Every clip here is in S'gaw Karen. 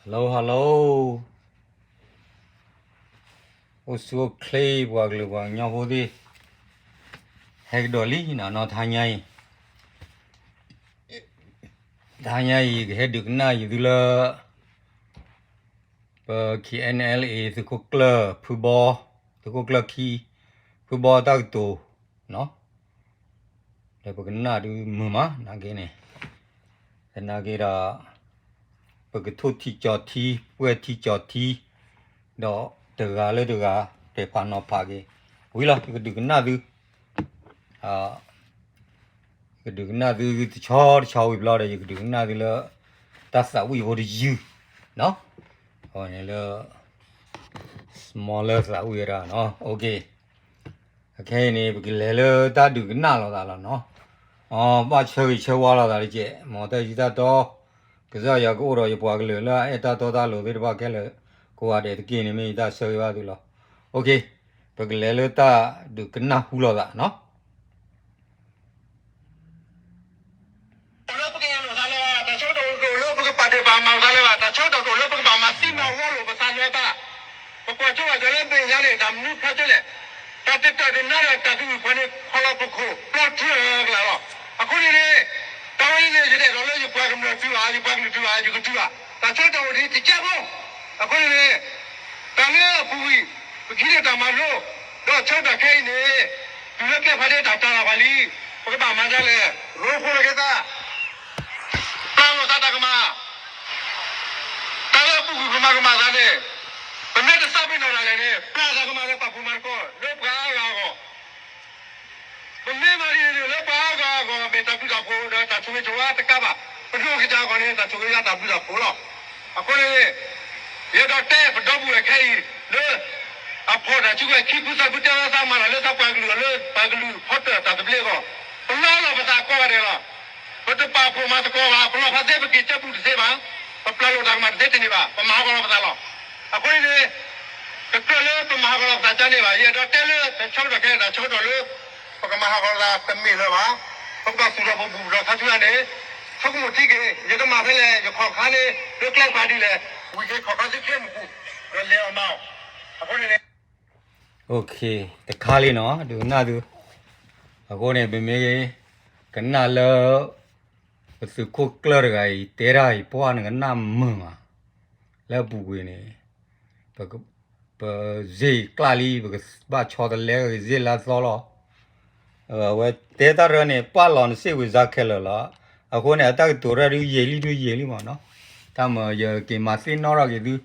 Hello hello, အိၣ်ဆူၣ်အိၣ်ချ့ ပှၤကလုာ်ပှၤကညီဖိသ့ၣ်, ဟဲကဒီးလံနီၤ နီၤ တဟါညါအံၤ, တဟါညါအံၤ ကဟဲဒုးကနၣ်ယသုလၢ ပ K N L A သုးခိၣ်ကျၢၢ်ဖုဘီ, သုးခိၣ်ကျၢၢ်ခံ, ဖုဘီတၢ်ကတိၤနီၤ, ဒီးပကနၣ်ဒုးမုာ်မး နာ်က့န့ၣ်, သနာ်က့ဒီး ပကထိၣ်ထံကၠီၤထံ ပှဲၢ်ထံကၠီၤထံ, ဒီးတဂၤလၢတဂၤ ပဲာ်ဖးနီၤဖးက့ၤ, ဝံၤလီၤ ယကဒုးကနၣ်သု ယကဒုးကနၣ်သုတဆီတဆီဝံၤဘျီဒီး ယကဒုးကနၣ်သုလၢ တၢ်သးဝံၣ်ဖိတယုၢ်နီၤ, အဝဲန့ၣ်လၢ small လၢသးဝံၣ်ဝဲဒၣ်နီၤ, okay, အခဲအံၤန့ၣ် ပကလဲၤလၢတၢ်ဒုးကနၣ်လိာ်သးလီၤနီၤ, အဘၣ်ဆၢဂ့ၤဆၢဝါလိာ်သးတက့ၢ်, မ်တၢ်စံးတၢ်တီ ကစၢ်ယွၤကအိၣ်ဒီးယပှၤကလုာ်လၢအအဲၣ်တၢ်တီတၢ်လိၤသ့ၣ်တဖၣ်ခဲလၢာ် ကိးဂၤဒဲးတက့ၢ်န့ၣ် မ့ၢ်ယတၢ်ဆၢဂ့ၤဘၣ်သုလီၤ, okay, ပကလဲၤလၢတၢ်ဒုးကနၣ်ဟူလိာ်သးနီၤ. လၢပကအဲၣ်လိာ်သးလၢၤဘၣ်, တၢ်ဆၢကတီၢ်တအိၣ်လၢပကပာ်ဒ့ၣ်ပာ်မၤလိာ်သးလၢၤဘၣ်, တၢ်ဆၢကတီၢ်တအိၣ်လၢပကဘၣ်မၤသံမၤဝီလိာ်ပသးလၢၤဘၣ်. ပကွၢ်ကၠိဘၣ်ကၠိလၢမဲာ်ညါန့ၣ် တၢ်မနုၤဖျါကၠိလဲၣ်, တၢ်တတၢၢ်တနါဒီးတၢ်ကဂုာ်ပှၤန့ၣ် ခီလီၤပခိၣ် ပျီထူအကလးလီၤ. အဃိန့ၣ်န့ၣ် တၢ်ဝဲအံၤန့ၣ် ယတအဲၣ်ဒိးလၢယပှၤကမျၢၢ်တုၤဘၣ်, ယပှၤကလုာ်တုၤဘၣ်, ယကတုၤဘၣ်, တၢ်ဆၢကတီၢ်အိၣ်ဒံးတကဲဖိ. အဃိန့ၣ်န့ၣ် တၢ်လၢအပူၤကွံာ် ပကဟံးန့ၢ်တၢ်မၤလိ ဒီးဆၢကတီၢ်ခဲအံၤန့ၣ် တုၤလၢကျဲဖးဒ့တၢ်တၤလၢ်ပှၤလံ, ပကဘၣ်မၤဒ်လဲၣ်, ရိဖှိၣ်လီၤက့ၤသး, ပျၢ်လိာ်သးတၢ်ကမၣ်, တၢ်လၢအပူၤကွံာ်ပမၤကမၣ်သးန့ၣ် ပမ့ၢ်တသးပ့ၤနီၣ်ဒၣ်လဲာ်န့ၣ် ပျၢ်တၢ်ကမၣ်လၢပာ်ဖှိၣ်မၤသကိး လၢပှၤအါဂၤအဂီၢ် ပမ့ၢ်မၤဒ်န့ၣ်န့ၣ် လၢပှၤအါဂၤအဂီၢ် မ့ၢ်တၢ်ဘျုးတၢ်ဖှိၣ်ဒီးတၢ်ဆိၣ်ဂ့ၤဆိၣ်ဝါတကးဘၣ်, ပဒိၣ်ကစၢ်အဂီၢ်န့ၣ် တၢ်ဆိၣ်ဂ့ၤယါတၢ်ဘျုးတၢ်ဖှိၣ်လီၤ. အဃိန့ၣ် ယအဲၣ်ဒိးတဲပဒီပုၢ်ဝဲၢ်ခဲအံၤ လၢ အဖီၣ်တၢ်စုကဝဲၤခံဖုသၢဖုတဲဝဲသးမၤတၢ်လၢသးပှၤကလုာ်အလၢ ပှၤကလုာ်ဖီတၢၣ်တၢ်သဘျ့အဂီၢ်, ပလီၤလီၤပသးကိးဂၤဒဲးလီၤ. ပတပာ်ဖှိၣ်မၤသကိးဘၣ်, ပလီၤဖးသ့ပက့ၤကၠၢပူၤတသ့ဘၣ်, ပပျၢ်လိာ်တၢ်ကမၣ်တသ့တန့ၢ်ဘၣ်, ပမၤဟးဂီၤလီၤပသးလီၤ. အဃိန့ၣ်န့ၣ် တကြၢးလၢပမၤဟးဂီၤလီၤပသးကန့ၣ်ဘၣ်, ယအဲၣ်ဒိးတဲလၢတၢ်ဆၢကတီၢ်ခဲအံၤ တၢ်ဆၢကတီၢ်လၢ ပကမၤဟးဂီၤလီၤသးတမ့ၢ်လၢၤဘၣ်. ပကဘၣ်သူၣ်ထီၣ်ပဘူၣ်ထီၣ်ခါဆူညါန့ၣ် ဆိကမိၣ်ထံက့ၤ ယကမၤဖဲလဲၣ်, ယခီၣ်ခါန့ၣ် လၢကျဲကပၤဒ်လဲၣ်, ဝံၤက့ၤခီၣ်ခါဆူကျဲမုၢ်ပူၤ ဒီးလဲၤအီၤမၤအီၤ. အဃိန့ၣ်န့ၣ် okay, တခါလံနီၤ ဒုးကနၣ်သု, အဃိန့ၣ် ပမ့ၢ် ကနၣ်လၢ ပသုးခိၣ်ကျၢၢ်တဂၤအံၤ တဲတၢ်အံၤ ပှၢ်နကနၣ်မုာ်မး, လၢအပူၤကွံာ်န့ၣ် ပ ပစ့ၢ်ကျၢ်လံ ပကဘၣ်ဆီတလဲက့ၤစ့ၢ်လၢအသီလီၤ. အဝဲတဲတၢ်တဖၣ်န့ၣ် ပာ်လီၤနစ့ၢ်ဝံၤစါခဲလၢာ်လီၤ. အဃိန့ၣ် အတၢ်ကတိၤတဖၣ်ဒုးယံာ်လံဒုးယံာ်လံမးနီၤ, တၢ်မၤယက့ၤမၤသ့ၣ်နီၣ်ထီၣ်က့ၤသု, ဒီး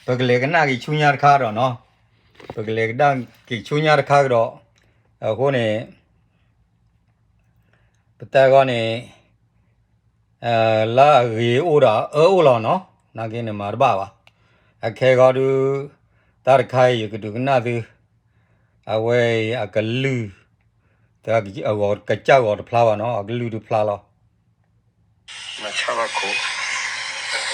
ပကလဲၤကနၣ်က့ၤဆူညါတခါဒီးနီၤ, ပကလဲၤကနၣ်က့ၤဆူညါတခါကဒီး, အဃိန့ၣ် ပတဲဂီၢ်န့ၣ် လၢအဂ့ၤအိၣ်ဒီးအအၢအိၣ်လီၤနီၤ, နာ်က့န့ၣ်မၤတဘၣ်ဘၣ်. အခဲဂီၢ်ဒုး တၢ်တခါအံၤ ယကဒုးကနၣ်သု, အဝဲအံၤအကလုၢ်, အဂီၤကစၢ်ဂီၤတဖျါဘၣ်နီၤ, အကလုၢ်တဖျါလီၤ. မၤဆါဘၣ်ခိၣ်,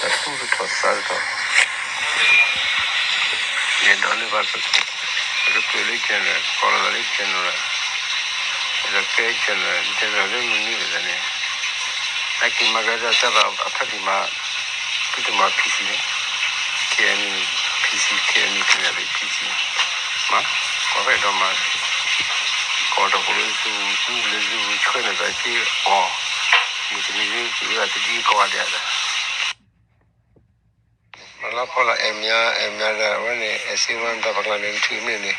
တၢ်သူၣ်တထီၣ်သးတထီၣ်, ယဒိးန့ၢ်ဘၣ်, ပကပၢၢ်လၢ general, ကီၢ်လီၤလၢ general, ဒီးကဲ general, general လၢမနုၤလဲၣ်န့ၣ်, အက့ၤမၤကဒီးတၢ်ဘၣ်အဖးဒံးမး, သုတမၤ PC န့ၣ်, KNU PC, KNU ကန့ၣ် PC မး, ကီၢ်ဖဲဒီးမး, ကီၢ်တၢ်ဖိလၢ ဇူ လၢ ဇူ ဆှၢန့ၢ်ဘၣ်က့ၤအီၤ, မုၢ်တနံၤ က့ၤဝဲတဒ်ကီၢ်ဒဲးဒီး မၤလၢဖီလာ် အဲၣ်မၠါ အဲၣ်မၠါဒီး အဝဲန့ၣ် အဲၣ်စ့ဝါ မတၤပကျါန့ၣ် နထုးမ့ၢ်န့ၣ်,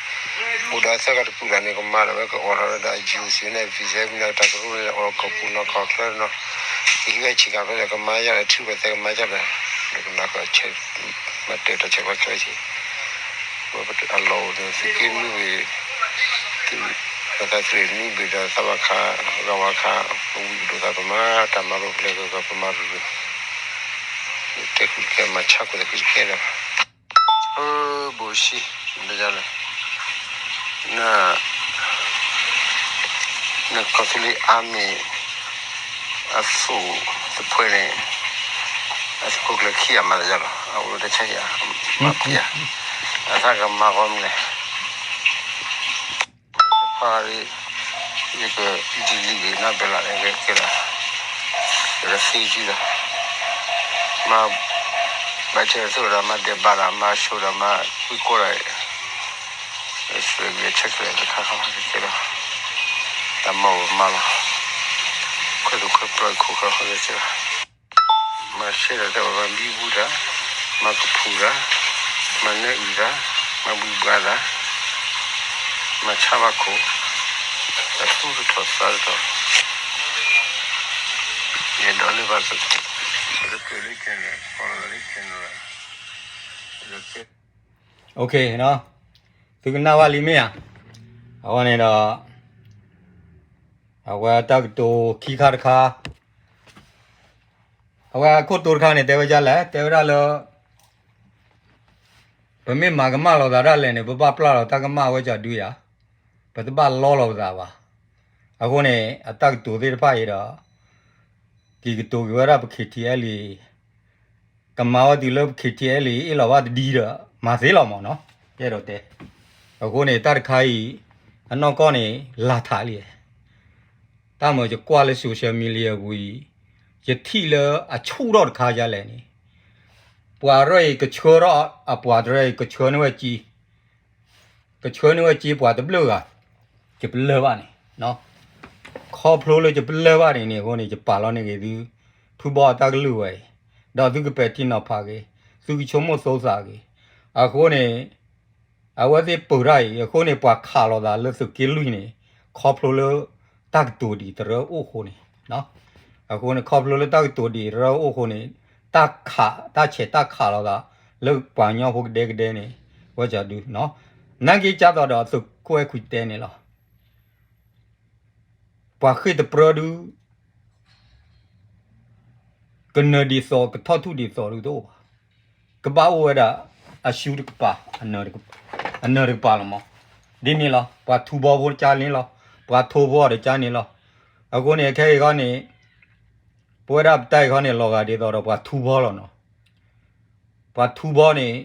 အိၣ်ဒီးသၢဂၤတပူၤလၢ်န့ၣ် ကမၤဒီးဝဲကအိးထီၣ်ဝဲဒၣ် ယူၣ်စ့ၣ် န့ၣ် ဖံစဲမနၤတၢ်ကရူၢ်န့ၣ် အိၣ်ကီၢ်ပူၤနီၢ်ကီၢ်ချၢနီၤ, ကဟံးဝဲဆ့ကၤဖဲလဲၣ် ကမၤယါဒီး ထုးဝဲသဲကမၤယါဒီး နကနၢ်ကီၢ်ဆဲး မၤတၢ်တၢ်ဆဲးဝဲချၢဆ့ ဝဲအလီၢ်အိၣ်န့ၣ် သုးက့နွံဘ့ၣ်, သုး ပသးသုးနွံဘ့ၣ်ဒီးသးဝါခး, ဂၤဝါခး, ပဝံၤကဒိၣ်သးပမၤတၢ်မၤရိၤဖျဲၣ်ဂၢၢ်ဂၢၢ်ပမၤရူၤရူၤ, တဲဃုာ်တကဲမၤဆါခိၣ်သးဃုာ်တကဲဒီး, အၢ ဘိၣ်ဆံ, ဘၣ်ယၤလဲၣ်, န နကီၢ်သူလ့ၤအါမံၤ အသိးတဖှဲန့ၣ် အသုးခိၣ်ကျၢၢ်ခံဂၤမၤတယၤလီၤ. အအိၣ်တဆဲးယၤ မၤဖံးယၤ အသးကမၤဂီၤမနုၤလဲၣ်. တဖၣ် ယကဒ်လံက့ၤနီၢ်ဘဲလး ကဲလီၤ ကသ့ကံလီၤ မၤ ဘၣ်ဆၣ်သိးဒီးမၤဒဲးဘးဒီးမၤဆိဒီးမၤဝံၣ်ကိၢ်ဒီး ဆှၢဂဲၤဆၢၣ်ချၢတခါခါလီၤ ကဲလီၤ တၢ်မၤဝဲမၤလီၤ ခွဲးသူၣ်ခွဲးပျီခိၣ်ဃၢၤဃီကဲလီၤ မၤဆဲးဒီးတၢ်ဝဲမၤဘံဘူတၢ် မၤကဖူးတၢ် မၤနၢအုၣ်တၢ် မၤဘှံးဘှါတၢ် မၤဆါဘၣ်ခိၣ် တၢ်သူၣ်တထီၣ်သးတထီၣ် ယဲဒိးန့ၢ်ဘၣ် လၢ OK သုကနၣ်ဝဲလံမ့ၢ်ဧါ အဝဲန့ၣ်ဒီး အဝဲတၢ်ကတိၤခံခါတခါ အဝဲခိၣ်တိတခါန့ၣ် တဲဝဲဒ်လဲၣ် တဲဝဲဒၣ်လၢ ပမ့ၢ်မၤကမၣ်လိာ်သးဒၣ်လဲာ်န့ၣ် ပဘၣ်ပျၢ်လီၤတၢ်ကမၣ်ဝဲကၠီဒုယၤ ပတဘၣ်လီလီၤပသးဘၣ်. အဃိန့ၣ် အတၢ်ကတိၤသ့ၣ်တဖၣ်အံၤဒီး က့ၤကတိၤက့ၤဝဲဒၣ်ပ KTLA ကမၤဝဲတုၤလၢပ KTLA အ့ၣ်လီၤဘၣ်တဒံဒီး မၤသ့လီၤမၢ်နီၤ ယအဲၣ်ဒိးတဲ. အဃိန့ၣ် တၢ်တခါအံၤ အနီၢ်ကီၢ်န့ၣ် လၤထးလံ တၢ်မ့ၢ်ယကွၢ်လၢ social media ပူၤအံၤ ယထံၣ်လၢအဆူၣ်ထီၣ်တခါယါလဲၣ်န့ၣ် ပှၤရဲၣ်အံၤကဆှၢထီၣ်အပှၤတရဲၣ်အံၤ ကဆှၢန့ၢ်ဝဲကၠံ ကဆှၢန့ၢ်ဝဲကၠံပှၤတဘျုးဂၤ ယပလၢၢ်ဘၣ်န့ၣ် ခီဖျိလၢယပလၢၢ်ဘၣ်န့ၣ်န့ၣ် အဃိန့ၣ် ယပာ်လီၤန့ၢ်က့ၤသု ဖုဘီအတၢ်ကလုၢ်ဝဲအံၤ ဒီးသုကပဲာ်ထံနီၤဖးက့ၤ သုကဆိကမိၣ်သိသးက့ၤ အဃိန့ၣ် အဝဲသ့ၣ်ပၢၢ်တၢ်အံၤ အဃိန့ၣ် ပှၤခးလိာ်သးလၢသုးက့လွံၢ်န့ၣ် ခီဖျိလၢတၢ်ကတိၤဒံးတရၢအိၣ်အဃိန့ၣ် အဃိန့ၣ် ခီဖျိလၢတၢ်ကတိၤဒံးတရၢအိၣ်အဃိန့ၣ် တၢ်ခး တၢ်ဆဲးတၢ်ခးလိာ်သး လၢပှၤကညီဖိကဒဲကဒဲန့ၣ် ဝဲကၠီဒု နာ်က့ကၢ်သိးဒီးသုးခိၣ်အဲၣ်ခွံတဲန့ၣ်လီၤ. ပှၤဃ့ၢ်တပြၢဒု ကနၢၤဒ်သိး ကထီၣ်ထူၣ်ဒ်သိးဒုတအိၣ်ဘၣ်. ကဘၣ်အိၣ်ဝဲဒၣ် အရှုံးတကပၤ အနၢၤတကပၤလီၤမး. ဒ်န့ၣ်လီၤ. ပှၤထူဘီဖိတကါန့ၣ်လီၤ. ပှၤထိဖိအီၤတကါန့ၣ်လီၤ. အဃိန့ၣ် ခဲအံၤခီန့ၣ် ပဝဲဒၣ်ပတၢ်အံၤခီန့ၣ် လီၤဂာ်ဒ်သိးဒီးပှၤထူဘီလီၤနီၤ. ပှၤထူဘီန့ၣ်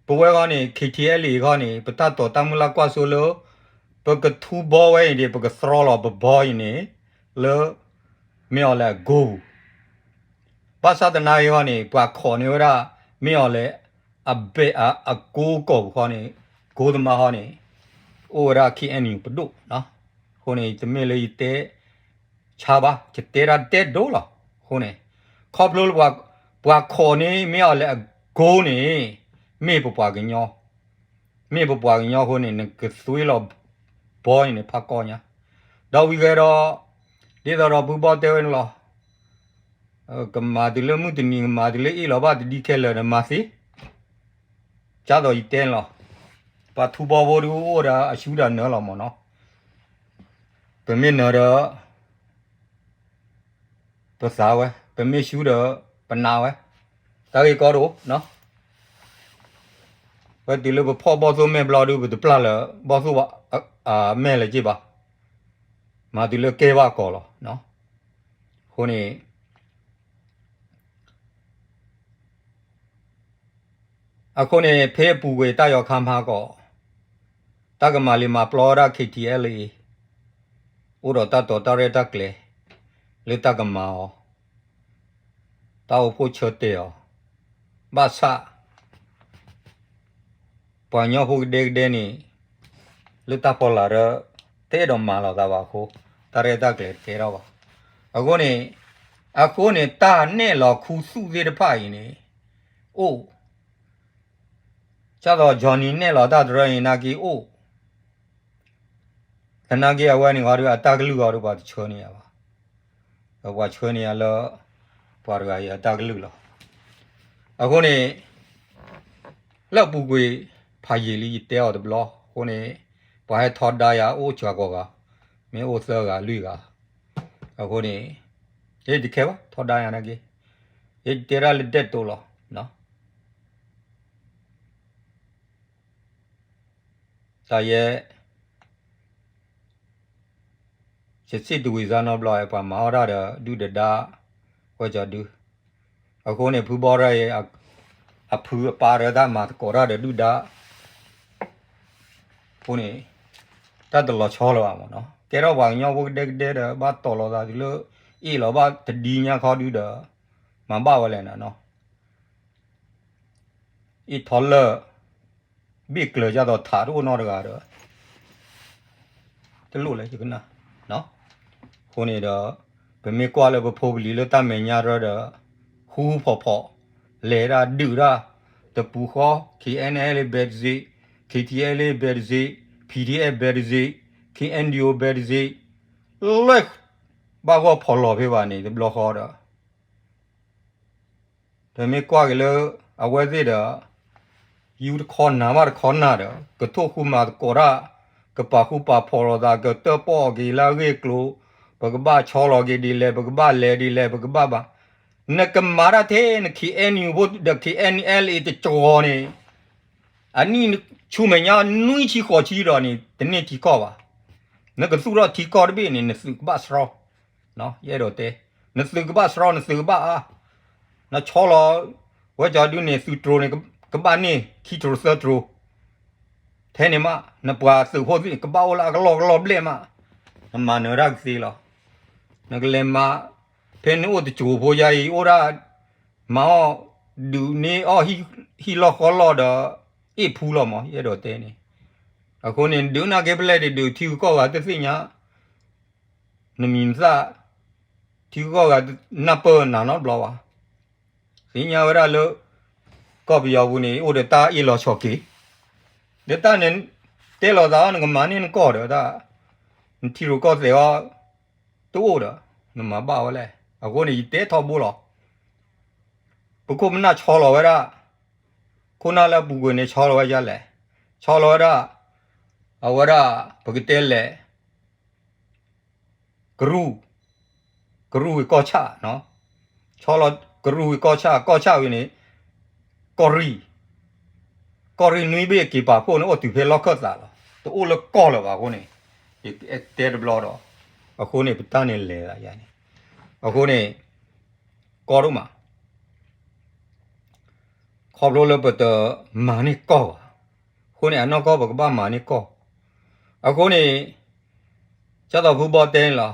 ပဝဲဃီန့ၣ် KTLA ဃီန့ၣ် ပတၢ်တိာ်တၢ်မုၢ်လၢ်ကွၢ်စိလၢ ပကထူဘီဝဲအံၤန့ၣ် ပကသြီလီၤပဘီအံၤန့ၣ် လၢ မ့ၢ်အီၤလဲၣ်အကိပူၤ ဘၣ်ဆၣ်သနာ်က့ဃီန့ၣ် ပှၤခိးန့ၢ်ဝဲဒၣ် မ့ၢ်အီၤလဲၣ် အဘဲၣ်အကိကီၢ်ပူၤဃီန့ၣ် ကိသမါဃီန့ၣ် အိၣ်ဝဲဒၣ် KNU ပဒိၣ်. အဃိန့ၣ် တမ့ၢ်လၢယတဲ ဆါဘၣ် ယတဲဒၣ်တဲဒိလီၤ. အဃိန့ၣ် ခီဖျိလၢ ပှၤခိးန့ၢ်မ့ၢ်အီၤလဲၣ်အကိန့ၣ် မ့ၢ်ပပှၤကညီ မ့ၢ်ပပှၤကညီအဃိန့ၣ် နကသွံလီၤဘီန့ၣ်န့ၣ် ဖးကီညါ ဒီးဝံၤဂဲၤဒီး ဒ်သိးဒီးဖုဘီတဲဝဲန့ၣ်လီၤ. ကမၤတုၤလၢမုၢ်တနံၤ ကမၤတုၤလၢအ့ၣ်လီၤဘၣ်တဒံခဲလၢာ်ဒီးမၤသ့ ကၢ်သိးယတဲန့ၣ်လီၤ. ပှၤထူဘီဖိဒုအိၣ်ဒီးအရှုံးဒီးနၢၤလီၤမၢ်နီၤ. ပမ့ၢ်နၢၤဒီး ပသးဝဲ ပမ့ၢ်ရှုံးဒီး ပနာ်ဝဲ တၢ်ဂ့ၢ်ကီတအိၣ်. ပတုၤလၢပဖီၣ်ဘီၣ်သိၣ်မဲာ်ဘျီဒု ပတပျၢ်လၢ ဘီၣ်သိၣ် မဲာ်လၢၤက့ဘၣ်. မၤတုၤလၢကဲဘၣ်ကီးလီၤ. အဃိန့ၣ် အဃိန့ၣ် ဖဲအပူၤကွံာ်တၢ်ယီၤခါမၤကီး တၢ်ကမၤလံာ်မၤပျီဝဲဒၣ် KTLA အံၤ အိၣ်ဒီးတၢ်တိာ်တၢ်ရဲၣ်တၢ်ကျဲၤ လၢတၢ်ကမၤအီၤ တၢ်အိၣ်ဖှိၣ်ဆၢတဲာ်အီၤ ဘၣ်ဆၣ် ပှၤကညီဖိကဒဲကဒဲန့ၣ် လၢတၢ်ဖီလာ်ဒီး တအဲၣ်ဒိးမၤလီၤသးဘၣ်အဃိ တၢ်ရဲၣ်တၢ်ကျဲၤတကဲထီၣ်ဘၣ်. အဃိန့ၣ် အဃိန့ၣ် တၢ်နဲၣ်လီၤခူသူၣ်သ့ၣ်တဖၣ်အံၤန့ၣ် အိၣ် ကၢ်သိး Johnny နဲၣ်လီၤတၢ်တရၢအံၤနာ်က့အိၣ် သနာ်က့အဝဲန့ၣ်ဃီဒီး အတၢ်ကလုၢ်ဃီဒီး ပှၤတဆှၢန့ၢ်ယၤဘၣ်. ပှၤဆှၢန့ၢ်ယၤလၢ ပှၤတဂၤအံၤအတၢ်ကလုၢ်လီၤ. အဃိန့ၣ် လၢအပူၤကွံာ် ဖးယံာ်လံယတဲအီၤတဘျီ အဃိန့ၣ် ပှၤဟဲထီဒါယၤအိၣ်စှၤကိးဂၤ မ့ၢ်အိၣ်သၢဂၤလွံၢ်ဂၤ အဃိန့ၣ် ယတခဲဘၣ် ထီဒါယၤနာ်က့ ယတဲဒၣ်လၢဒဲးတိာ်လီၤ. တၢ်ယဲ ယစံးတဝံၤစါနီတဘျီ ပှၤမၤအီၣ်တၢ်ဒီးဒုၣ်ဒီးဒါ ဝဲကၠီဒု အဃိန့ၣ် ဖုဘီရၢ်အံၤ အဖုအပၢ်ရၢ်တၢ်မၤသကိးတၢ်ဒီးဒုၣ်ဒါ အဃိန့ၣ် တၢ်တလီၤဆီလၢၤဘၣ်မၢ်နီၤ ကဲထီၣ်ပှၤကညီဖိကဒဲကဒဲဒီး ဘၣ်တီၤလီၤသးတုၤလၢ အ့ၣ်လီၤဘၣ်တဒံညါခီဒုဒီး မၤဘၣ်ဝဲလဲၣ်နီၤ အ့ၣ်ထီလၢၢ် ဘ့ၣ်ကျၢၤဒ်သိးထးတအိၣ်နီတဂၤဒီး တလိၣ်လၢယကနၣ်. အဃိန့ၣ်ဒီး ပမ့ၢ်ကွၢ်လၢပဖိပလံၤလၢတၢ်မဲာ်ညါရၢဒီး ဟူဖီၣ်ဖီၣ် လဲၤဒၣ်ဒုးဒၣ် တပူၤဃီ K N L A ဘဲတစ့း, K T L A ဘဲတစ့း, P D F ဘဲတစ့း, K N D O ဘဲတစ့း, လၢ ဘၣ်ဂီၢ်ဖီၣ်လီၤဖဲဘၣ်န့ၣ် တဘျီဃီဒီး ဒီးမ့ၢ်ကွၢ်က့ၤလၢ အဝဲသ့ၣ်ဒီး ယူတခီနၤဘၣ်တခီနၤဒီး ကထိၣ်ဃူမၤသကိးတၢ်, ကပာ်ဃူပာ်ဖိးလိာ်သး, ကတၢၣ်ပီၣ်က့ၤလၢအဂ့ၢ်အကျိၤ, ပကဘၣ်ဆီလီၤက့ၤဒ်လဲၣ်, ပကဘၣ်လဲၤဒ်လဲၣ်, ပကဘၣ်ဘၣ်, နကမၤတၢ်ထဲန K N U ဖိဒီး K N L A တကီၤန့ၣ် အနံၣ်ဆူမဲာ်ညါနွံဆံဃိးဆံဒီးန့ၣ် တန့ၢ်ထံကီၢ်ဘၣ်. နကသူၣ်ထီၣ်ထံကီၢ်တဘ့ၣ်န့ၣ် နသုးကဘၣ်စရီ, ယအဲၣ်ဒိးတဲ, နသုးကဘၣ်စရီ နသုးကဘၣ်အါ, နဆီလီၤ ဝဲကီဒုန့ၣ် သုးတြိၤန့ၣ် ကဘၣ်န့ၢ်ခံတြိၤသၢတြိၤ ထဲန့ၣ်မး နပှၤသုးဖိသ့ၣ် ကဘၣ်အိၣ်လၢအကလီၢ်ကလီၢ်ဘျဲၣ်မး, နမၤနၢၤတၢ်ကသ့လီၤ. နကလဲၤမၤ ဖဲနအိၣ်တစိၤဖိယါအံၤ အိၣ်ဒၣ် မၤအီၣ် ဒုးန့ၢ်အီၣ်ဟံၣ်လီၢ်ဃီလီၢ်ဒီး အ့ၣ်ဖူလီၤမး ယအဲၣ်ဒိးတဲန့ၣ်. အဃိန့ၣ် ဒုးနာ်က့ဖဲလဲၣ်ဒုး ထံဂုၤကီၢ်ဂၤတသ့ၣ်ညါ နမံၤနသၣ်, ထံဂုၤကီၢ်ဂၤနၢ်ပၢၢ်နၤနီတဘျီဘၣ်. သ့ၣ်ညါဝဲဒၣ်လၢ ကီၢ်ပယီၤပူၤန့ၣ် အိၣ်ဒီးတၢ်အ့ၣ်လိာ်ဆိးက့ၤ, ဒီးတၢ်န့ၣ် တဲလိာ်သးအီၤ နကမၤန့ၢ်နကီၢ်ဒီးတၢ်, နထံရူၢ်ကီၢ်သဲးအီၤ တအိၣ်ဒီး နမၤဘၣ်ဝဲလဲၣ်. အဃိန့ၣ် ယတဲထီဘိလီၤ. ပခိၣ်ပနၢ်ဆီလီၤဝဲဒၣ်, ခိၣ်နၢ်လၢအပူၤကွံာ်န့ၣ် ဆီလီၤဝဲဒ်လဲၣ်, ဆီလီၤဝဲဒၣ်, အဝဲဒၣ် ပကတဲလဲၣ် ကရူၢ်, ကရူၢ်ဝံၤကီၢ်ဆၣ်, ဆီလီၤကရူၢ်ဝံၤကီၢ်ဆၣ်, ကီၢ်ဆၣ်ဝံၤန့ၣ် ကီၢ်ရ့ၣ်, ကီၢ်ရ့ၣ်နွံဘ့ၣ်က့ၤပာ်ဖှိၣ်န့ၣ် အိၣ်တုၤဖဲလီၢ်ခၢၣ်သးလီၤ. တအိၣ်လၢကီၢ်လၢၤဘၣ်အဃိန့ၣ်, ယတဲတဘျီဒီး, အဃိန့ၣ် ပတၢ်န့ၣ်လဲၤသးယါန့ၣ်, အဃိန့ၣ် ကီၢ်ဒိၣ်မး ခီဖျိလၢပတမၤန့ၢ်ကီၢ်ဘၣ်. အဃိန့ၣ် အနီၢ်ကီၢ်ပကဘၣ်မၤန့ၢ်ကီၢ်. အဃိန့ၣ် ကၠၢ်သီဖုဘီတဲန့ၣ်လီၤ,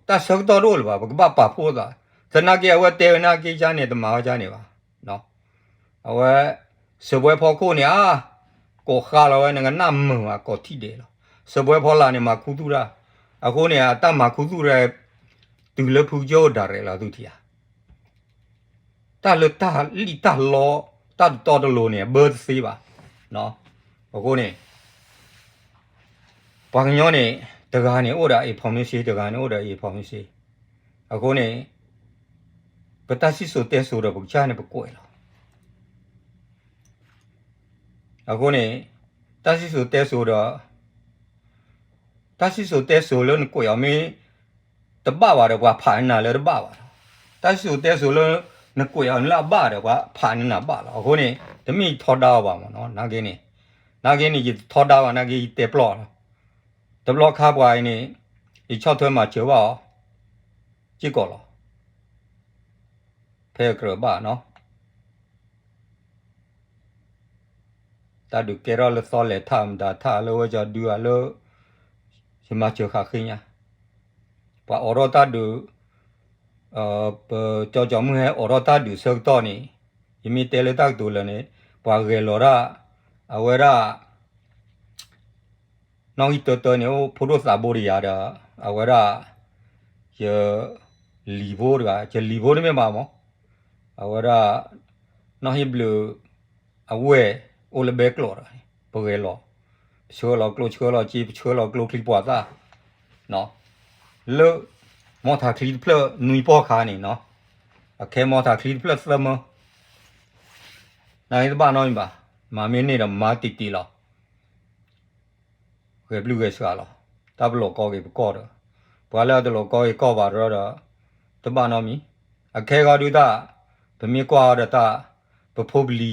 တၢ်ဆၢကတီၢ်တအိၣ်လၢၤဘၣ်, ပကဘၣ်ပာ်ဖှိၣ်သး. သနာ်က့အဝဲတဲဝဲနာ်က့ကန့ၣ် တမၤဝဲကန့ၣ်ဘၣ်. အဝဲ စၢၤပှဲၤဖီခိၣ်န့ၣ် အါ, ကိးဃါလီၤဝဲ နကနၣ်မုာ်ဘၣ် ကိးထံၣ်ဒဲးလီၤ. စၢၤပှဲၤဖီလာ်န့ၣ် မၤခူသူၣ်တၢ်. အဃိန့ၣ် အတၢ်မၤခူသူၣ်တၢ် တုၤလၢဖုကၠိ direct လီၤ သုထံၣ်ဧါ. တၢ်လၢတၢ်လံၣ်တၢ်လီ တၢ်တတီတလိၤန့ၣ် အဘၢတသ့ဘၣ်. အဃိန့ၣ် ပှၤကညီန့ၣ် တဂၤန့ၣ်အိၣ်ဒီး information တဂၤန့ၣ်အိၣ်ဒီး information. အဃိန့ၣ် ပတၢ်စံၣ်စိၤတဲစိၤဒီးပကစၢ်န့ၣ်ပကွဲးလီၤ. အဃိန့ၣ် တၢ်စံၣ်စိၤတဲစိၤဒီး တၢ်စံၣ်စိၤတဲစိၤလၢနကွဲးအီၤမ့ၢ် တဘၣ်ဘၣ်ဒီး ပှၤဖးနၤလၢတဘၣ်ဘၣ်လီၤ. တၢ်စံၣ်စိၤတဲစိၤလၢ နကွဲးအီၤလၢအဘၣ်ဒီး ပှၤဖးနၤဘၣ်လီၤ. အဃိန့ၣ် တမ့ၢ်ယထီဒါအီၤဘၣ်မ့ၢ်နီၤ နာ်က့န့ၣ်, နာ်က့န့ၣ် ယတထီဒါဘၣ် နာ်က့ယတဲပျီလီၤ. တဘျီခါပှၤအံၤန့ၣ် ယဆီၣ်ထွဲမၤစၢၤဘၣ်အီၤ စ့ၢ်ကီးလီၤ. ဖဲကြၢးဘၣ်နီၤ တၢ်ဒုးကဲထီၣ်လၢသီလဲၤထၣ်မတၤထၣ်လၢဝဲကၠီဒုဧါလၢ ယမၤစၢၤဃာ်ဃ့ညါ, ပှၤအိးထီၣ်တၢ်ဒုး, ပကၠီကၠီမုၢ်ဟဲအိးထီၣ်တၢ်ဒုးဆၢကတီၢ်န့ၣ်, ယမ့ၢ်တဲလၢတၢ်ကတိၤလၢာ်န့ၣ်, ပှၤဂဲၤလီၤဒၣ်, အဝဲဒၣ် နီၣ်ဂံၢ်တၢတၢန့ၣ် အိၣ်ဖိဒိၣ်သးဘိတယၤဒီး အဝဲဒၣ် ယလံၤဖိတဂၤ, ယလံၤဖိတမ့ၢ်ဘၣ်မး, အဝဲဒၣ် နီၣ်ဟ့ၣ်ဘျုး အဝဲၢ်အိၣ်လၢဘဲကျိးဒီး ပဂဲၤလီၤ, ပဆှၢလီၤကျိဆှၢလီၤစ့ ပဆှၢလီၤကျိချံပှၤသၣ် လၢ မီထးချံတဖျၢၣ်နွံပီၢ်ခါန့ၣ်နီၤ, အခဲမီထးချံတဖျၢၣ်သၢမၢ, နာ်က့တဘၣ်နီတမံၤဘၣ်, မၤမ့ၢ်န့ၢ်ဒီးမၤတံၢ်တံၢ်လီၤ. ဂဲၤဘျုးဂဲၤဆှးလီၤ. တၢ်ပလီၢ်ကီက့ၤပကီၢ်ဒီး, ပှၤလၢအတလီၢ်ကီက့ၤကီၢ်ဘၣ်ဒီး တဘၣ်နီတမံၤ, အခဲဂီၤဒုးတၢ်, ပမ့ၢ်ကွၢ်အီၤဒီးတၢ်, ပဖိပလံၤ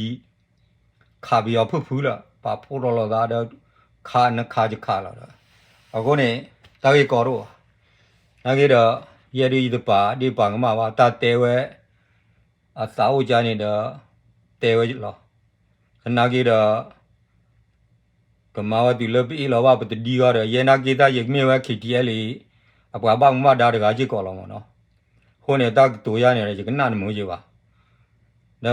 ခးပယီၤဖုၣ်ဖုၣ်လၢ ပာ်ဖှိၣ်ထီၣ်လိာ်သးဒီး ခးနခးယခးလီၤဒီး, အဃိန့ၣ် တၢ်ဂ့ၢ်ကီတအိၣ်ဘၣ်. နာ်က့ဒီး ယဲဒုးယတပာ်ဒ့ၣ်ပာ်ကမၣ်ဘၣ် တၢ်တဲဝဲ အသးအိၣ်ကါန့ၣ်ဒီး တဲဝဲလီၤ. သနာ်က့ဒီး ကမၤဝဲတုၤလၢပအ့ၣ်လီၤဘၣ်ပတဒံဂီၢ်ဒီး ယဲနာ်က့တၢ်ယကမ့ၢ်ဝဲ K T L A အံၤ အပှၤဘၣ်မူဘၣ်ဒါတဂၤစ့ၢ်ကီးလီၤမ့ၢ်နီၤ. အဃိန့ၣ် တၢ်ကတိၤယါန့ၣ်ဒီး ယကနၣ်နမုာ်ယဲဘၣ်.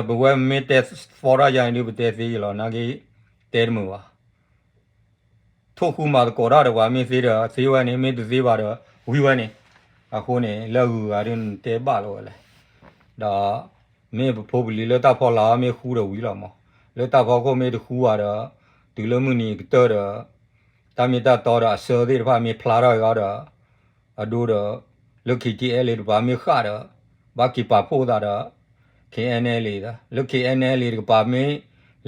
ပဝဲမ့ၢ်တဲသီတၢ်ယါန့ၣ်ဒုး ပတဲသ့ယလီၤ နာ်က့ တဲတမုာ်ဘၣ်. ထိၣ်ဃူမၤသကိးတၢ်ဒီးပှၤမ့ၢ်သ့ဒီး သ့ဝဲန့ၣ် မ့ၢ်တသ့ဘၣ်ဒီး ဝံၤဝဲန့ၣ်. အဃိန့ၣ် လၢအဂုၤအဂၤဒုး နတဲဘၣ်လီၤဝဲလဲၣ်. ဒီး မ့ၢ်ပဖိပလံၤလၢတၢ်ဖီလာ်မ့ၢ်ဃူဒီးဝံၤလီၤမး, လၢတၢ်ဖီခိၣ်မ့ၢ်တဃူဘၣ်ဒီး တုၤလၢမုၢ်နံၤကတၢၢ်ဒီး တၢ်မ့ၢ်တၢ်တီဒီးအဆၢသ့ၣ်တဖၣ်မ့ၢ်ဖျါထီၣ်အဂီၢ်ဒီး အဒိဒီး လၢ K T L A တပၤမ့ၢ်ဃၣ်ဒီး ဘၣ်က့ၤပာ်ဖှိၣ်သးဒီး K N L A လၢ K N L A တကပၤမ့ၢ်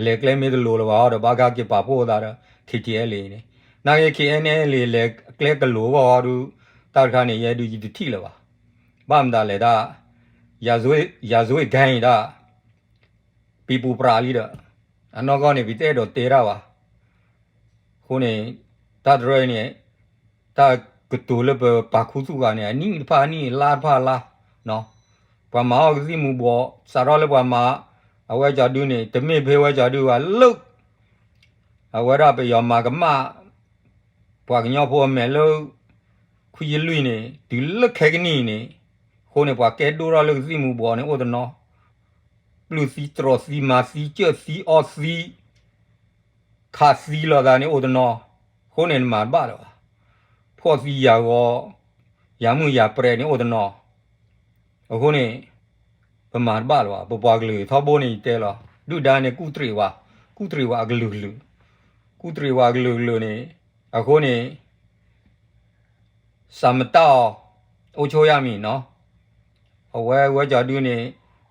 လဲၤကျဲမ့ၢ်တလိၤလၢၤဘၣ်ဒီး ဘၣ်က့ၤပာ်ဖှိၣ်သးဒီး K T L A န့ၣ်. နာ်က့ K N L A လဲၤကျဲကလိၤအဂီၢ်ဒီး တၢ်တခါန့ၣ် ယဲဒုးယတထံၣ်လၢၤဘၣ်. ဘၣ်မတၤလဲၣ်ဒၣ် ယၤစွ့ကဲအံၤဒၣ် ပံၤပူၤပြးလံဒီး အနီၢ်ကီၢ်န့ၣ် ပတအဲၣ်ဒိးတဲတၢ်ဘၣ်. အဃိန့ၣ် တၢ်တရၢအံၤန့ၣ် တၢ်ကတိၤလၢပပာ်ခူသူၣ်ဂၤန့ၣ် အနံၣ်တဖၣ်အနံၣ် လါတဖၣ်အလါ, ပှၤမၤအီၣ်ကသံၣ်မူၤဘှီး စးထီၣ်လၢပှၤမၤ အဝဲကၠီဒုန့ၣ် တမ့ၢ်ဖဲဝဲကၠီဒုဘၣ်လၢ အဝဲဒၣ်ပယီၤမၤကမၣ် ပှၤကညီဖိအမဲာ်လၢ ခွံယလွံၢ်န့ၣ် တုၤလၢခဲကနံၣ်အံၤန့ၣ်, အဃိန့ၣ် ပှၤကဲဒိၣ်ထီၣ်လၢကသံၣ်မူၤဘှီးန့ၣ်အိၣ်တနီၤ, ပျုၢ်သံတြီၢ်သံမၤသံကၢၣ်သံအီသံ ခးသံလိာ်သးန့ၣ်အိၣ်တနီၤ, အဃိန့ၣ်နမၤတဘၣ်လၢၤဘၣ်. ဖှီၣ်သံယာ်ဂီၤ, ယၤမုၣ်ယၤပြဲးန့ၣ်အိၣ်တနီၤ, အဃိန့ၣ် ပမၤတဘၣ်လၢၤဘၣ်. ပပှၤကလုာ်ထီဘိန့ၣ်ယတဲလီၤ, ဒုၣ်ဒါန့ၣ်ကူၣ်တရံးဝဲ, ကူၣ်တရံးဝဲအကလုာ်ကလုာ်, ကူၣ်တရံးဝဲအကလုာ်ကလုာ်န့ၣ်, အဃိန့ၣ် စးမတၢ်အီၤ, အိၣ်ဆိၣ်ယါမံၤနီၤ, အဝဲဝဲကၠီဒုန့ၣ်,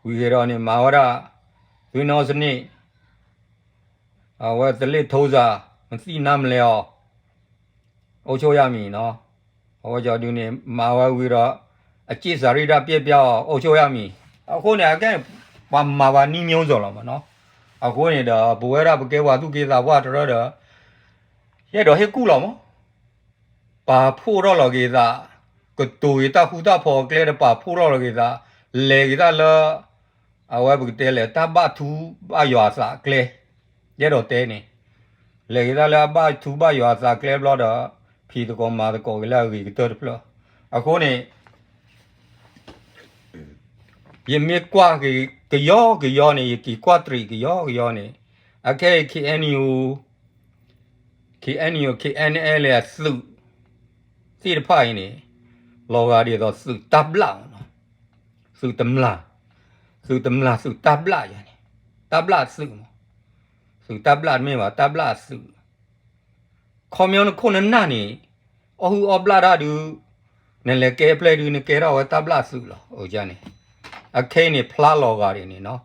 ဝံၤက့ၤဒီးန့ၣ် မၤဝဲဒၣ်, သုနီၢ်စန့ၣ်, အဝဲသလ့ၣ်ထိစၤ, မသံၣ်နါမလဲၤအီၤ, အိၣ်ဆိၣ်ယါမံၤနီၤ, အဝဲကၠီဒုန့ၣ် မၤဝဲဝံၤဒီး, အက့ၣ်စၤရံၣ်ဒၣ်ပျဲၢ်ပျဲၢ်အီၤ အိၣ်ဆိၣ်ယါမံၤ, အဃိန့ၣ် အကဲန့ၣ်, ပှၤမၤပှၤနံၤမံၤစိၤလီၤမးနီၤ, အဃိန့ၣ်ဒီး ပဝဲဒၣ်ပကဲပှၤသူၣ်က့သးပှၢ်တရၢဒီး, ယအဲၣ်ဒိးဟ့ၣ်ကူၣ်လီၤမး ပာ်ဖှိၣ်ထီၣ်လီၤက့ၤသး, ကတိၤက့ၤတၢ်ဃူတၢ်ဖိးအကျဲဒီးပာ်ဖှိၣ်ထီၣ်လီၤက့ၤသး, လဲၤက့ၤတၢ်လၢ, အဝဲပကတဲလဲၣ် တၢ်ဘၣ်ထူဘၣ်ယွၤအသးအကျဲ, ယအဲၣ်ဒိးတဲန့ၣ်, လဲၤက့ၤတၢ်လၢအဘၣ်ထူဘၣ်ယွၤအသးအကျဲဘျီဒီး, ဖံးသကိးမၤသကိးက့ၤလၢအဂ့ၤကတၢၢ်တဖျၢၣ်, အဃိန့ၣ် ယမ့ၢ်ကွၢ်ကယီကယီန့ၣ် ယက့ၤကွၢ်တရံးကယီကယီန့ၣ်, အခဲအံၤ K N U, K N U, K N L A အသုး, သ့ၣ်တဖၣ်အံၤန့ၣ်, လီၤဂာ်ဒ်သိးသုးတၢ်ဘျၣ်မးနီၤ, သုးတမျၢ်, သုးတမျၢ်သုးတၢ်ဘျၣ်ယၤန့ၣ်, တၢ်ဘျၣ်သုးမး, သုးတၢ်ဘျၣ်တမ့ၢ်ဘၣ် တၢ်ဘျၣ်သုး ခီပညီနခိၣ်နနၢ်န့ၣ်, အီၣ်ဟုၣ်အီၣ်ဘျၣ်တၢ်ဒုး, နလဲၤကဲအပျဲၢ်ဒုး နကဲထီၣ်ဝဲတၢ်ဘျၣ်သုးလီၤ အန့ၣ်, အခဲအံၤန့ၣ် ဖျါလီၤဂာ်ဒ်န့ၣ်နီၤ,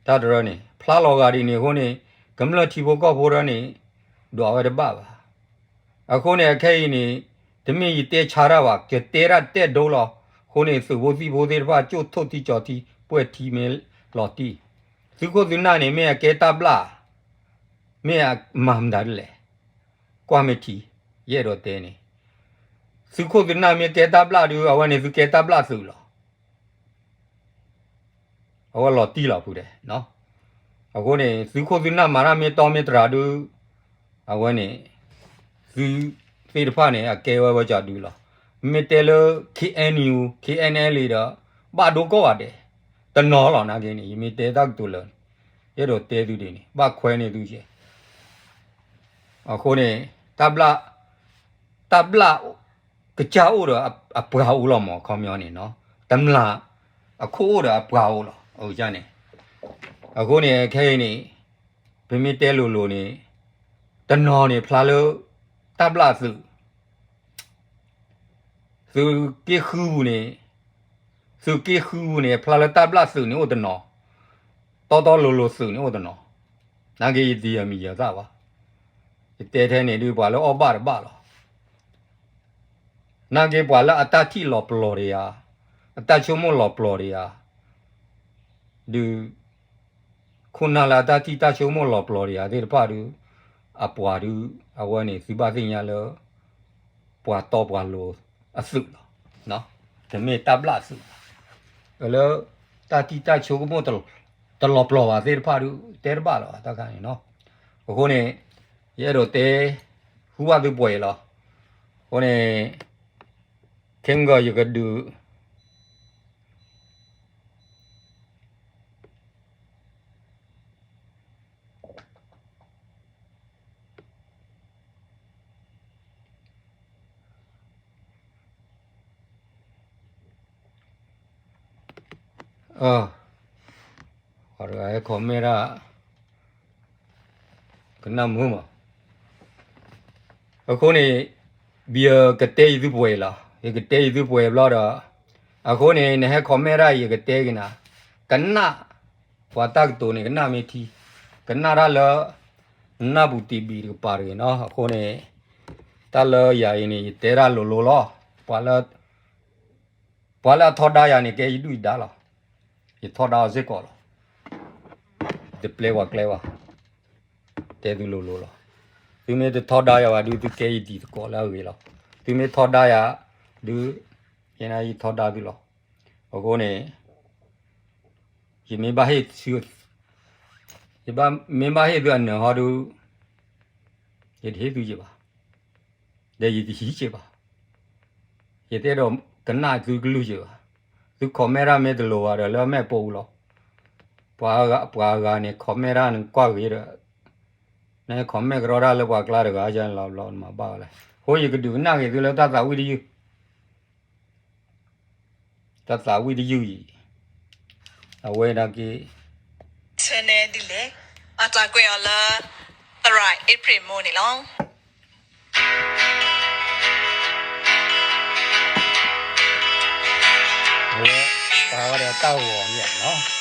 တၢ်တရၢန့ၣ် ဖျါလီၤဂာ်ဒ်န့ၣ်အဃိန့ၣ်, ကမျၢၢ်ထံဖိကီၢ်ဖိတရၢန့ၣ်, ဒွးဝဲတဘၣ်ဘၣ်. အဃိန့ၣ် အခဲအံၤန့ၣ်, တမ့ၢ်ယတဲဆါတၢ်ဘၣ် ယတဲတၢ်တဲဒိလီၤ. အဃိန့ၣ် သုးဖိသံၣ်ဖိသ့ၣ်တဖၣ် ကၠိၣ်ထိၣ်ထံကၠီၤထံ ပှဲၤထံမ့ၢ်လီၤတံၢ်, သုးခိၣ်သုးနၢ်န့ၣ် မ့ၢ်အကဲတၢ်ဘျၣ် မ့ၢ်အမၤမတၤဒ်လဲၣ်, ကွၢ်မ့ၢ်ထံ, ယအဲၣ်ဒိးတဲန့ၣ်, သုးခိၣ်သုးနၢ်မ့ၢ်ကဲတၢ်ဘျၣ်ဒုး အဝဲန့ၣ်သုကဲတၢ်ဘျၣ်သုးလီၤ. အဝဲလီၤတံၢ်လီၤဖုဒဲး, အဃိန့ၣ် သုးခိၣ်သုးနၢ်မၤတၢ်မ့ၢ်တီမ့ၢ်တြၢ်ဒုး, အဝဲန့ၣ်, သုးသ့ၣ်တဖၣ်န့ၣ် အကဲဝဲဝဲကၠီဒုလီၤ. မ့ၢ်တဲလၢ K N U, K N L A ဒီး, ဘၣ်ဒိကိးဂၤဒဲး, တနီၤလီၤနာ်က့န့ၣ် ယမ့ၢ်တဲတၢ်ကတိၤလၢာ်န့ၣ်, ယအဲၣ်ဒိးတဲသုဒ်န့ၣ် ဘၣ်ခွဲန့ၢ်သုကဲ အဃိန့ၣ်, တၢ်ဘျၣ်, တၢ်ဘျၣ်ကစၢ်အိၣ်ဒီးအပှၤအိၣ်လီၤမး ခီပညီန့ၣ်နီၤ, တမျၢ်အခိၣ်အိၣ်ဒီးအပှၤအိၣ်လီၤ အန့ၣ်, အဃိန့ၣ် ခဲအံၤန့ၣ်, ပမ့ၢ်တဲလိၤလိၤန့ၣ်, တနီၤန့ၣ်ဖျါလၢ, တၢ်ဘျၣ်သုး သုးက့ဃုပူၤန့ၣ်, သုးက့ဃုပူၤန့ၣ် ဖျါလၢတၢ်ဘျၣ်သုးန့ၣ်အိၣ်တနီၤ, တီတီလိၤလိၤသုးန့ၣ်အိၣ်တနီၤ, နာ်က့ယတယၤမံၤယၤသၣ်ဘၣ်, ယတဲထဲန့ၣ်ဒုးပှၤလၢအီၣ်ဘၣ်တဘၣ်လီၤ. နာ်က့ပှၤလၢအတၢ်ထံၣ်လီၤပျီၤတယၤ, အတၢ်ဆိကမိၣ်လီၤပျီၤတယၤ, ဒုး ခိၣ်နၢ်လၢအတၢ်ထံၣ်တၢ်ဆိကမိၣ်လီၤပျီၤတယၤသ့ၣ်တဖၣ်ဒုး, အပှၤဒုး, အဝဲန့ၣ်သုဘၣ်သ့ၣ်ညါလၢ, ပှၤတီပှၤလိၤအသုးလီၤ. တမ့ၢ်တၢ်ဘျၣ်သုးဘၣ်, လၢ, တၢ်ထံၣ်တၢ်ဆိကမိၣ်, တလီၤပျီၤဘၣ်သ့ၣ်တဖၣ်ဒုး တဲတဘၣ်လီၤဘၣ်တခါန့ၣ်နီၤ, အဃိန့ၣ်, ယအဲၣ်ဒိးတဲ, ဃုဘၣ်သုပှဲၤအံၤလီၤ, အဃိန့ၣ်, ခဲမုၢ်ဂီၤယကဒုး ယ ပှၤတဂၤဟဲ comment တၢ် ကနၣ်မုာ်မး. အဃိန့ၣ် ယကတဲယသုပှဲၤလီၤ. ယကတဲယသုပှဲၤဘျီဒီး အဃိန့ၣ် နဟဲ comment တၢ် ယကတဲက့ၤနၤ, ကနၣ် ပှၤတၢ်ကတိၤန့ၣ် ကနၣ်မ့ၢ်ထံ, ကနၣ်တၢ်လၢ နၢ်ပူၤတံာ်ဘံၣ်တကပၤတဂ့ၤနီၤ. အဃိန့ၣ် တၢ်လၢယၤအံၤန့ၣ် ယတဲတၢ်လိၤလိၤလီၤ. ပှၤလၢ ပှၤလၢအထီဒါယၤန့ၣ် ကဲယဒုၣ်ယဒါလီၤ. ယထီဒါအီၤစ့ၢ်ကီးလီၤ. ယတပျဲပှၤကျဲဘၣ်. တဲသုလိၤလိၤလီၤ. သုမ့ၢ်တထီဒါယၤဘၣ်ဒုး သုကဲယတံၤသကိးလၢအဂ့ၤလီၤ. သုမ့ၢ်ထီဒါယၤဒုး ယဲန့ၣ်ယထီဒါသုလီၤ. အဃိန့ၣ် ယမ့ၢ်ဘၣ်ဟ့ၣ်သု ယမ့ၢ်ဘၣ်ဟ့ၣ်သုအနၢၤဟီဒုး ယတဟ့ၣ်သုက့ၤဘၣ်, ဒီးယတဟံးက့ၤဘၣ်. ယတအဲၣ်ဒိးကနၣ်သုကလုၢ်က့ၤဘၣ်. သု comment တၢ်မ့ၢ်တလိၤဘၣ်ဒီး လၢမဲာ်ပိာ်ပူၤလီၤ. ပှၤဂၤ ပှၤဂၤန့ၣ် comment တၢ်နကွၢ်ဂ့ၤဒီး န comment ကရီတၢ်လၢပှၤကျါတဂၤ ယလီၤဘျီနမၤဘၣ်ဝဲလဲၣ်. အဃိယကဒုးကနၣ်က့ၤသုလၢတၢ်သးဝံၣ်တယုၢ် တၢ်သးဝံၣ်တယုၢ်အံၤ အဝဲဒၣ်က့ၤ ဆၢန့ၣ်ဒ်လဲၣ်, အကျါကွဲးအီၤလၢ သရၣ် April မိၢ်န့ၣ်လီၤ. အဝဲပာ်ဝဲဒီးတၢ်ဂီၤန့ၣ်လီၤ.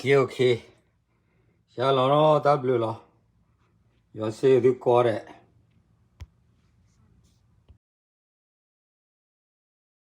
Okay, okay. ယၤလီၤနီၤ တၢ်ဘျုးလီၤ. ယွၤစ့ၢ်သုကိးဂၤဒဲး